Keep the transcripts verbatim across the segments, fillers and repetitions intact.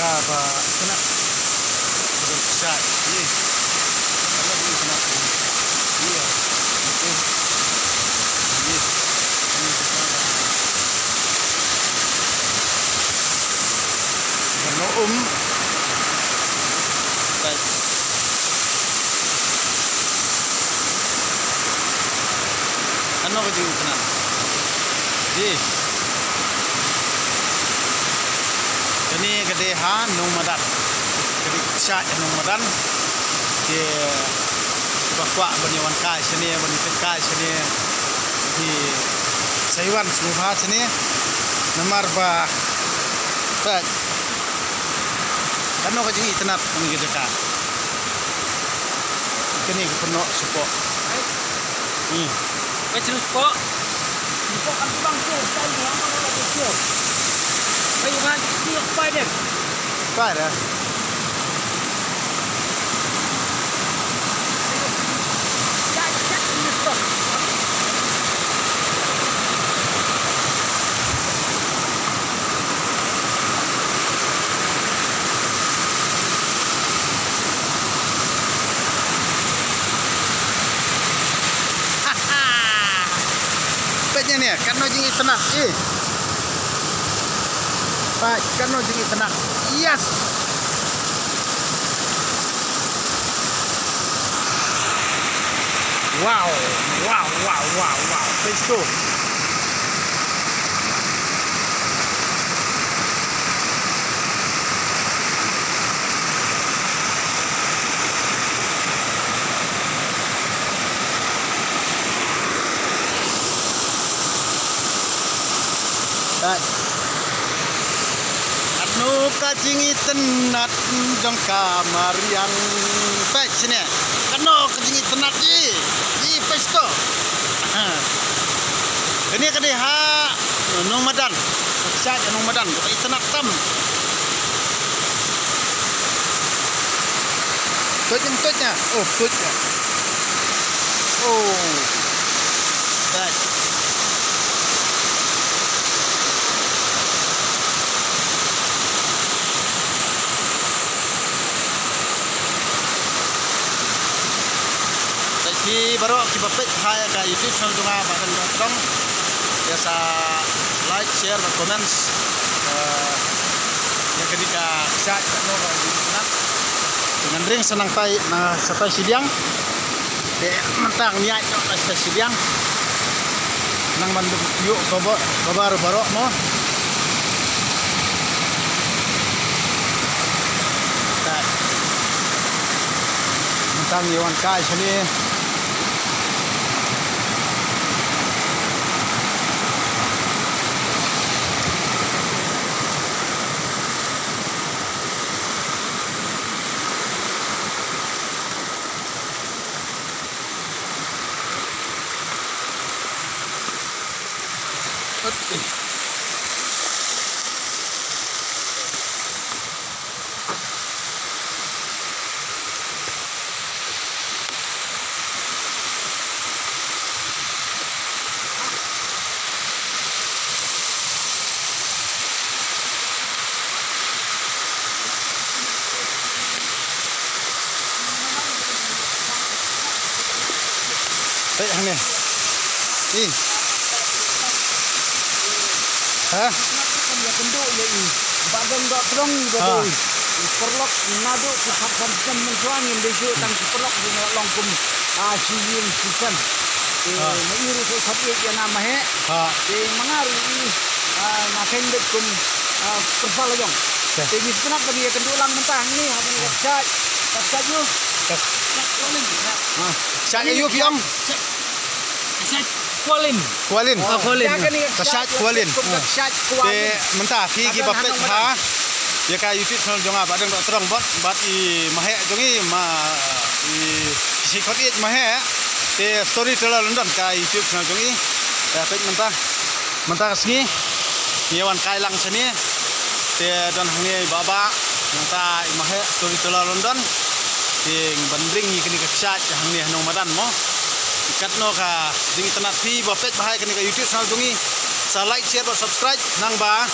Ba, ba, kena. Kena shai. Ni. Kalau ni kena. Ni ya. Ni. Ni. Ni kena. Kena um. Baik. Kano ka jingitynnad? Ji. Kane ka dei ha Nongmadan. Ka dei ka kshaid ha Nongmadan. Te ba kwah ban ïa wan kai shane, ban ïa peit kai shane. Te sa ïa wan sngewbha shane. Namar ba peit. Kano ka jingitynnad kane ka jaka. Kane ka pynnoh shapoh. Hmm. Wei, shu spot. Spot kan tu bang tu, kan tu bang tu. Wei, man, tu spot dia. Spot dah. Peit ïa ne, katno jingitynnad, eh. Peit, katno jingitynnad. Yes. Wow, wow, wow, wow, wow. Peit tu. Peit. Katno ka jingitynnad jong ka mariang. Peit shane. Katno ka jingitynnad ji. Ji, peit to. Kane ka dei ha Nongmadan. Ka kshaid ha Nongmadan. Ka itynnad tam. Tuid, tuid ïa. Oh, tuid ïa. Oh. Tuid. Te phi baroh kiba peit ha ka YouTube channel jong nga Bah Dang Dohtdong, ïa sa like, share bad comments. Eh, ïa kane ka kshaid katno ka jingitynnad. Te ngan ring sa nangtai, na sa tai shiliang. Te mynta ngan ïaid noh na sa tai shiliang. Nang ban ïoh khubor, khubor baroh mo. Te mynta ngi wan kai shane. Peit hangne. Ih. Ha? Ïa kynduh ïa i Bah Dang Dohtdong ba dei i paralok naduh ki khatsan snem mynshuwa, ngim dei shuh tang ki paralok, ki la long kum, ah, shi ïing shi sem. Te ma i ruh shu sat ïeit ïa nga ma heh. Te ma nga ruh i, ah, nga kheiñ beit kum, ah, kyrpang la jong. Te ngi sngewtynnat ba ngi ïa kynduh lang mynta hangne ha kane ka kshaid. Ka kshaid ïa u. Kshaid ïa u phi ong. Kwalin. Kwalin. Oh, Kwalin. Ka kshaid Kwalin. Ka kshaid Kwalin. Te mynta phi kiba peit ha ïa ka YouTube channel jong nga Bah Dang Dohtdong bad, bad i ma heh jong i ma i Shi Khot Ïeit ma heh. Te Storyteller London ka YouTube channel jong i. Te peit mynta. Mynta ka sngi ngi wan kai lang shane. Te don hangne i Bah Bah, nangta i ma heh Storyteller London. Te ngi ban ring ïa kane ka kshaid hangne ha Nongmadan mo. Katno ka jingitynnad, phi ba peit bha ïa kane ka YouTube channel jong ngi, sa like, share bad subscribe nang ba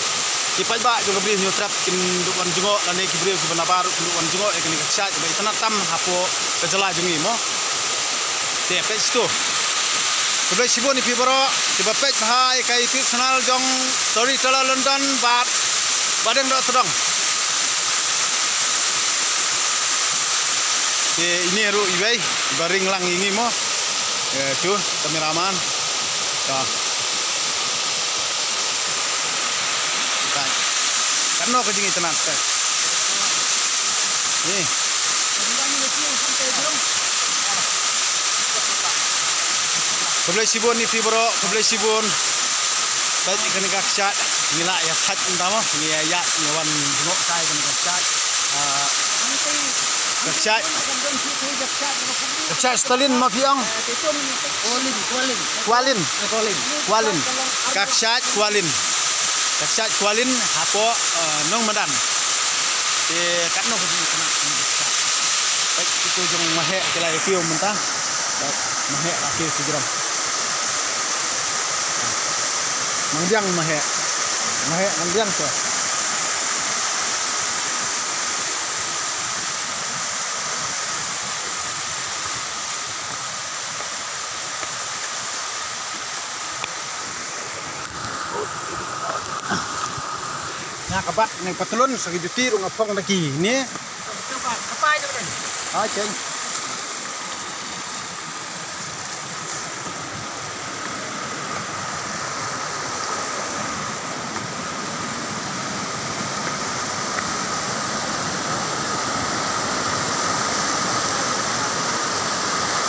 Ki paidbah jong ka Bri Hynñiewtrep kin duh wan jngoh, lane ki briew kiba nabar ruh kin duh wan jngoh ïa kane ka kshaid ba itynnad tam hapoh ka jylla jong ngi mo. Te peit to. Khublei shibun ïa phi baroh kiba peit bha ïa ka YouTube channel jong Storyteller London bad Bahdeng Dohtdong. Te ine ruh iwei iba ring lang ïa ngi mo. Eh, tu, kameraman. Ta. Kan. Katno ka jingitynnad, ta. Ni. Khublei shibun ïa phi baroh, khublei shibun. Peit ïa kane ka kshaid, ngi la ïa thait mynta mo, ngi ïa ïaid, ngi wan jngoh kai kane ka kshaid. Ah, ka kshaid. Ka kshaid Stalin ma phi ong? Kwalin, kwalin. Kwalin. Kwalin. Ka kshaid kwalin. Ka kshaid kwalin hapoh, eh, Nongmadan. Te katno ka jingkynmaw. Peit kito jong Maheh ki la ïa kiew mynta. Peit Maheh la kiew ki jrong. Nang biang Maheh. Maheh nang biang te. Nga ka bat nang patlun sa ki juti ruh nga phong da ki ne. Ai cheng.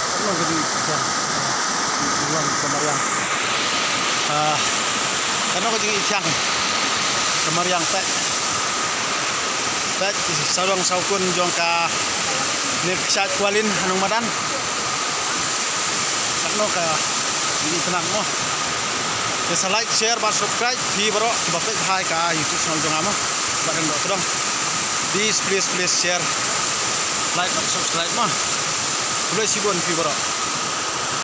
Katno ka jingithiang. Wan ka mariang. Ah, katno ka jingithiang. Ka mariang peit. Peit, sawdong sawkun jong kane ka kshaid kwalin ha Nongmadan. Katno ka jingithynnad mo. Te sa like, share bad subscribe phi baroh kiba peit bha ïa ka YouTube channel jong nga mo. Bahdeng Dohtdong. Please, please, please share. Like bad subscribe mo. Khublei shibun phi baroh.